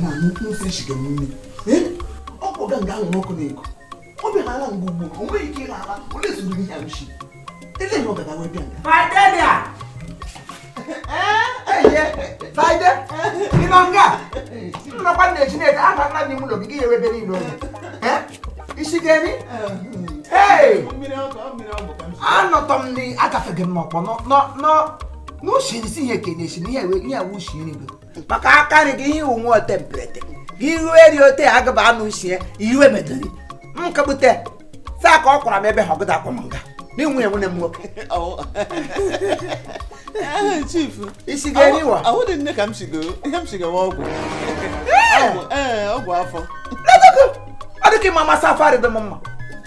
na n'ose shiga m nri. Ọkwa ga nga anwụrụ ọkụ na-eko ọ bịara nga ugbo, o nweghị ike ịla ala. Ole zuru ihe m shi ele ihe ọ gaga wee bịa nga. Fidelia! Fide! Ị nọ nga? Nnọkwa na-eji na-ede aha nna n'ime ụlọ gị, gị ewebe niile oge. Isi gị? Hey! Mmiri ọkụ, ọ mmiri ọgwụ ka m shi. Anọtọ m na agafeghị m n'ọkpọ n'ushiri si ihe kenye si na ihe ewe ihe ewu ushi nri gị maka aka nri gị, ihe onwe ote mperete gị ruo eri ote agaba anụ ushie iwe medori m kagbute saa ka ọ kwara m ebe ha ọgụda akwa m nga n'inwe enwene m nwoke. Chief. Isi gị eriwa. Ahụ dị nne ka m shigo ihe m shigawa ọgwụ. Ọgwụ, ee, ọgwụ afọ. Letego ọ dị ka ịma amasị afọ arịdị m mma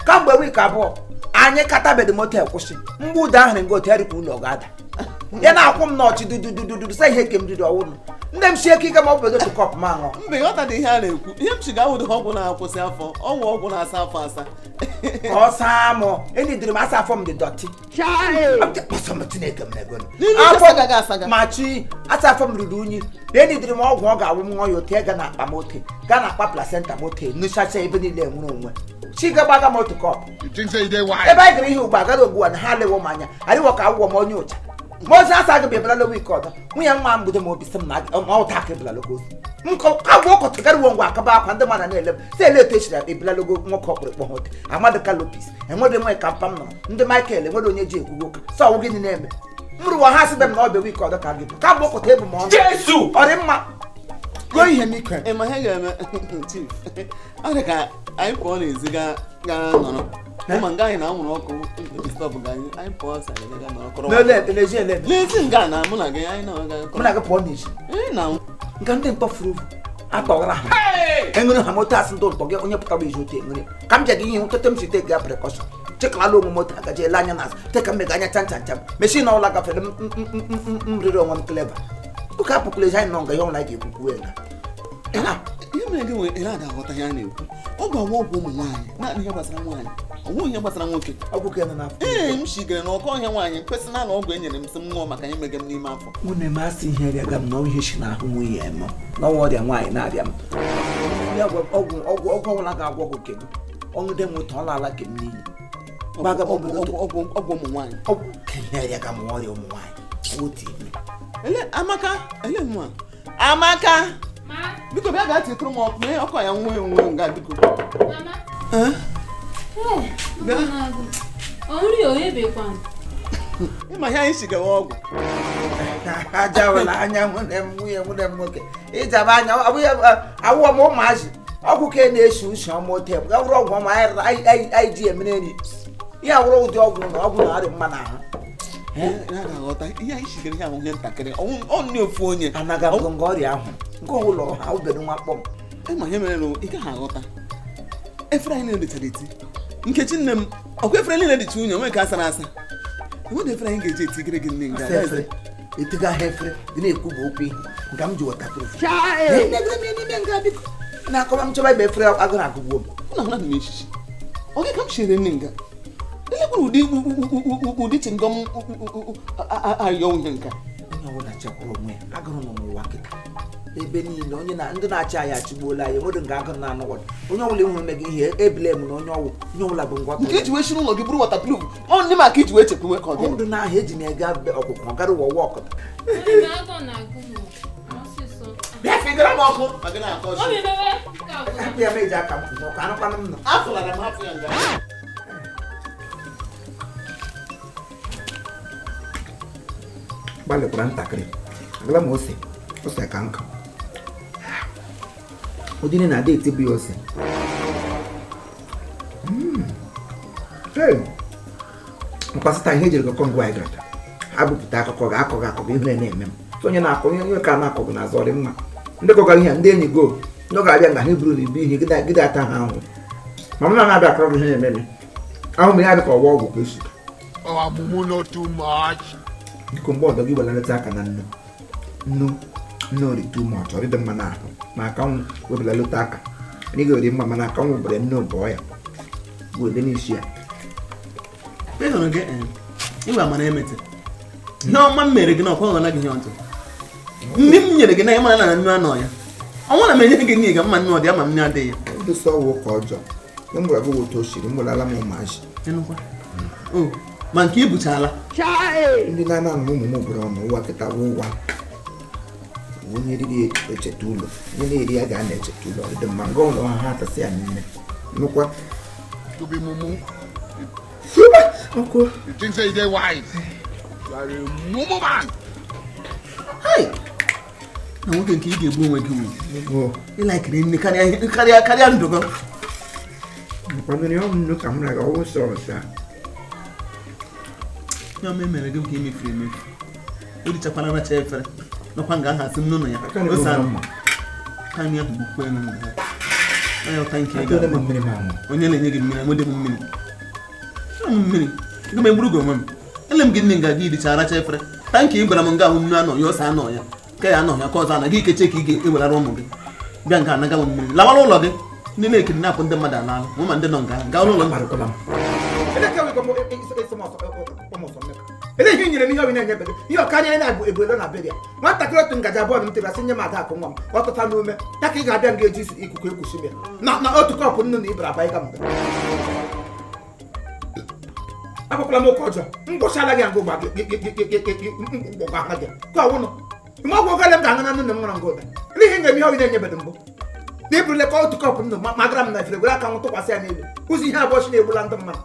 kamgbe wiiki 2 anyị katabedị moto kwụsị mgbe ụda ahụrụ nga otu erikwa ụlọ ga-ada ya na-akwụ m n'ọchị dududududu sa ihe ke m riri ọwụnụ nne m sie ike ike ma ọ bụ otu kọpụ m aṅụ. Mba, ịghọta dị ihe a na-ekwu. Ihe m shiga awụdị ọgwụ na-akwụsị afọ, ọgwụ ọgwụ na-asa afọ asa. Ka ọ saa mụ enidiri m asa afọ m dị dọtị ọsọ m Chineke m na-ego. N'ime Afọ asaga asaga. Ma chi asa afọ m ruru unyi na enidiri m ọgwụ ọ ga-awụ m ṅụọ ya ote ga na akpa m ote gaa na akpa placenta m ote nụchacha ebe niile enwere onwe chi gagbaga m otu kọpụ. You think say you dey wise? Ebe anyị gara ihe ugbu a gara ugbu a na ha alewo m anya arịwọ ka awụwọ m onye ụcha ma ozi asa gị bịabịala wiiki ọzọ nwunye nwa m bido m obi sị m na ọ ụta ka ebilalogo ozi ka gwa ụkọtụ garịwo ngwa akaba akwa ndị mmadụ na-ele m si ele etu echiri ebilalogo nwoke ọkpụrụkpọ ha ote amadụ kalopis enwere nwe ka mpa m nọrọ ndị Michael enwere onye ji ekwugo ụka sọ ọwụ gịnị na-eme m rụwa ha sị be m na ọ bịa wiiki ọzọ ka gị ka mgbe ụkọtụ ebu m ọnụ. Jesu! Ọ dị mma gụọ ihe m ike. Ị ma ihe ga-eme, chief? Ọ dị ka anyị pụọ n'ezi ga gaa nọrọ ụma nga anyị na-anwụrụ ọkụ disturb ga anyị. Anyị pụọ sa anyị ga nọrọ kọrọ. N'ele n'ezi ele? N'ezi nga na mụ na gị anyị na ga Mụ na gị pụọ n'ezi? Ee, na. Nke ndị ntọ furu atọghara ha enwere ha moto asị ndị ntọ gị onye pụtara izu otu enwere ka m ji ihe ụtụtụ m si take ya precaution chekala onwe moto agaji ele anya n'azụ te ka m mega anya chan chan chan mechin na ụlọ gafere m m riri onwe m clever ụka apụkwala ezi anyị nọ nga ihe ọbụla ga-ekwukwu nga. Ihe mere gị nwere ị na-aghọta ihe a na-ekwu, ọ ga-ọnwa ọgwụ ụmụ nwaanyị, naanị ihe gbasara nwaanyị, ọ nweghị ihe gbasara nwoke. Ọgwụ ka nọ n'afọ? Ee, m shigere na ọkọ ọhịa nwaanyị personal ọgwụ e nyere m sị m ṅụọ maka ihe mege m n'ime afọ. Nwunye m asị ihe rịaga m na ihe si n'ahụ nwunye m n'ọnwa ọrịa nwaanyị na-abịa m ya gwa ọgwụ ọgwụ ọgwụ ọbụla ga-agwọ gị nke m ọnụde m ụtọ ọla ala ke m n'iyi gbaga m obodo. Ọgwụ ọgwụ ọgwụ ụmụ nwaanyị. Ọgwụ ka ihe rịaga m ọrịa ụmụ nwaanyị otu ime. Ele Amaka, ele nwa Amaka. Ma, Biko bịa gaa titụrụ m ọkụ mee ọkụ ya nwe nwe nga biko. Mama. Eh? Ee, Bịa. Ọ nri oyebekwa. Ịma ihe anyị shigawa ọgwụ. Aja wela anya nwunye m nwunye nwunye m nwoke ịjaba anya ọ bụghị awụọ m ụmụazị ọgwụ ka ị na-esi usi ọma ote ya wụrụ ọgwụ ọma anyị ji emere nri ya wụrụ ụdị ọgwụ na ọgwụ na-arị mma n'ahụ. Na aghọta ihe anyị shigara ihe ahụ ihe ntakịrị ọ nne ofu onye. Anaghị abụ nga ọrịa ahụ nke ụlọ ha obere nwa kpọm. Ịma ihe mere na ị gaghị aghọta efere anyị niile dịchara eti nkechi nne m ọkwa efere niile dịcha unyi onwe ka asara asa enweghị efere anyị ga-eji etigere gị nne nga. Asa efere etiga ha efere dị na-ekwu bụ okwu ihe nke m ji waterproof negere m n'ime nga biko na-akọwa m chọba ebe efere agụrụ agụgbuo m. Na ahụ m eshishi ọ gị ka m shere nne nga elekwara ụdị ụdị chingọm ayọ ihe nka. Onye ọbụla chekwara onwe ya, agụrụ nọ n'ụwa kịta ebe niile onye na ndị na-achị anyị achịgbuola anyị enwere nga agụrụ na-anụ ọdụ onye ọbụla ịhụrụ mega ihe ebile m na onye ọwụ onye ọbụla bụ ngwa. Nke iji wee shiri ụlọ gị bụrụ waterproof ọ ndị maka iji wee chekwa ka ọ gịnị? Ọdụ n'ahịa eji m ega ọkwụkwọ gara ụwa ụwa ọkọta. Obi agụụ na-agụ m ọsịsọ. Bịa figara m ọkụ ma gị na-akọ ọchị. Obi bebe nke agwụla. Hapụ ya m eji aka m kwụ n'ọkụ anụkwanụ m nọ. Afụlara m hapụ ya nga. Gbalịkwara ntakịrị agala m ose ose ka nkụ ụdịrị na-adị etibu ya ose. Hey! Mkpasịta ihe ejiri gọkọ ngwa anyị gara ha bupụta akụkọ ga akọghị akọghị ihe na-eme m. So onye na-akọ ihe onye ka na-akọghị n'azụ ọ dị mma ndị kọgara ihe a, ndị enyi go ndị ọ ga-abịa nga ha eburu na ibu ihe gịda ata ha ahụhụ ma m na-abịa akọrọ gị ihe na-eme m ahụ m ya dị ka ọwa ọgwụ ka esi. Oh, mumu no too much. Biko mgbe ọdọ gị welalata aka na nnu nnu nnu ri too much ọ dịdị mma n'ahụ ma akanwụ webelalata aka anyị ga-eri mma mana akanwụ bere nnu bọọ ya wele n'isi ya. Ị hụrụ gị ịgwa amara emete ihe ọma m mere gị na ọkwa ghọna gị ihe ọjọọ nri m nyere gị na ịmara na nnu anọ ya. Ọnwụ na m enye gị n'iga mma nne ọ dị ama m nne adịghị. Ndị sọ wụ ka ọjọọ. M gwara gị otu o siri, m gwarala m ụmụazị. Ịnụkwa? O, ma nke ibuchala. Ndị na-ana m ụmụ m obere ọnụ ụwa kịta wụ ụwa. Onye riri echeta ụlọ, onye na-eri ya ga na-echeta ụlọ. Ọ dị mma nga ụlọ ha ha atasị ya niile. Nụkwa. You be mumu. Ọkụ. You think say you dey wise. You are a mumu man. Hai! Na nwoke nke ị ga-egbu onwe gị wu. Ọ. Ịlaikiri nne karịa karịa karịa ndụ gị. Kwadoro ya ọnụ ka m na ọwụ sọ ọsa. Ya ọma emere gị nke emefuru emefu. O richakwara racha efere. Nọkwa nga aha asị m n'ụlọ ya. Aka na-egbu Ose ahụ. mma. Ka anyị ahụ gbukwa elu nga ya. Onye ụta nke ị Aka ga-agba. m mmiri m anwụ. Onye na-enye gị mmiri enwede m mmiri. Enwe m mmiri. Ego m egburu gị onwe m. Ele m gị nne nga gị richa racha efere. Ta nke ị gwara m nga ahụ nnu anọ ya ose anọ ya. Nke ya anọ ya ka ọzọ ana gị ikeche ka ị ga-ewelara ụmụ gị. Bịa nga anaga m mmiri. Lawara ụlọ gị. Ndị na-ekiri na-apụ ndị mmadụ alaala. Mụ ma ndị nọ nga ahụ. Gaa ụlọ gị. Akparịkwala m. Ele ihe nyere m ihe ọ na-enyebeghị ihe ọkarịa anyị na-abụ ebuelo na beria nwatakịrị otu ngaji abụọ na m tebasị nye m ada akụ nwa m ọtụta n'ume ya ka ị ga-abịa m ga-eji ikuku ekwuchi m ya na na otu kọpụ nnu na ibere aba ịga mba akwakwala m oke ọjọọ m gwụchala gị ngụ gba gị ka ọwụnụ ime ọgwụ ogole m ga-aṅụ na nnu na m ṅụrụ ngụ ụda ele ihe nyere m ihe ọ na-enyebeghị mbụ na iburule ka otu kọpụ nnu ma magara m na efere were aka nwụ tụkwasị ya n'elu ụzọ ihe abụọ chi na-egbula ndị mmadụ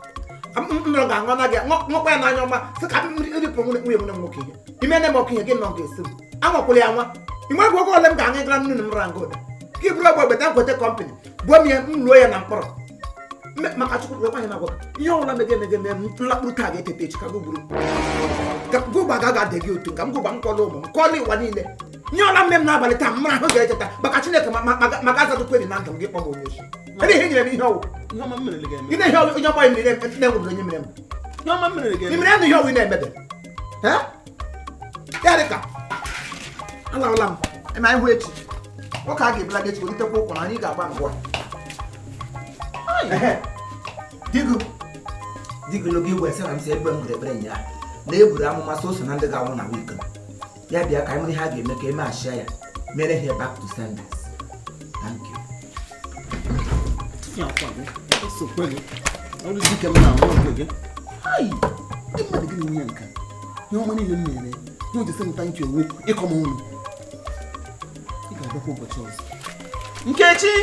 ka m nụrụ ga-aṅụ na gị ṅụkwa ya n'anya ọma sị ka m ripụ nwunye nwunye m nwoke ihe ime na m ọkụ ihe gị nọ ga-esi m anwakwụla ya nwa ime ọgwụ oge ole m ga-aṅụ ịgara nnu na m ra nga ụda ka iburu ọgwụ egbeta nkwete kọmpanị buo m ya m luo ya na mkpọrọ maka chukwu kwanye na agwa ihe ọbụla mege emege mee m nlakpuru taa ga-etete echi ka gị gburu m gụgba ga ga-adị gị otu nka m gụgba m kọlụ ụmụ m kọlụ ụwa niile nye ọla mme m n'abalị taa m ahụ ga-echeta maka chineke maka azadụkweri na ndụ m gị kpọ m onye ochi ele ihe nyere m ihe ọwụ Ihe ọma m mere ga-eme. ị na-ehe onye ọgba mmiri na-enwebụrụ onye mere m Ihe ọma m mere ga-eme. ị mere ya na ihe ọwụ ị na-emebe ya dị ka alawala m ema ihu echi nwoke a ga-ebula gị echi welitekwa ụkwụ na anyị ga-agba ngwa digu digu gị wee sị na m sị egbe m gụrụ ekpere nyaa na e buru amụma so so na ndị ga-anwụ na wiiki ya bịa ka anyị mara ihe a ga-eme ka eme achịa ya mere ihe back to senders. Thank you. Ya akwa gị. Esokwe gị. Ọrụ dike m na-ahụ nke gị. Ai! Ndị mmadụ gị na-enye ya nka. Ihe ọma niile m mere. Ihe o ji sị m thank you owu ịkọ m ọnụ. Ị ga-abịakwa ụbọchị ọzọ. Nkechi!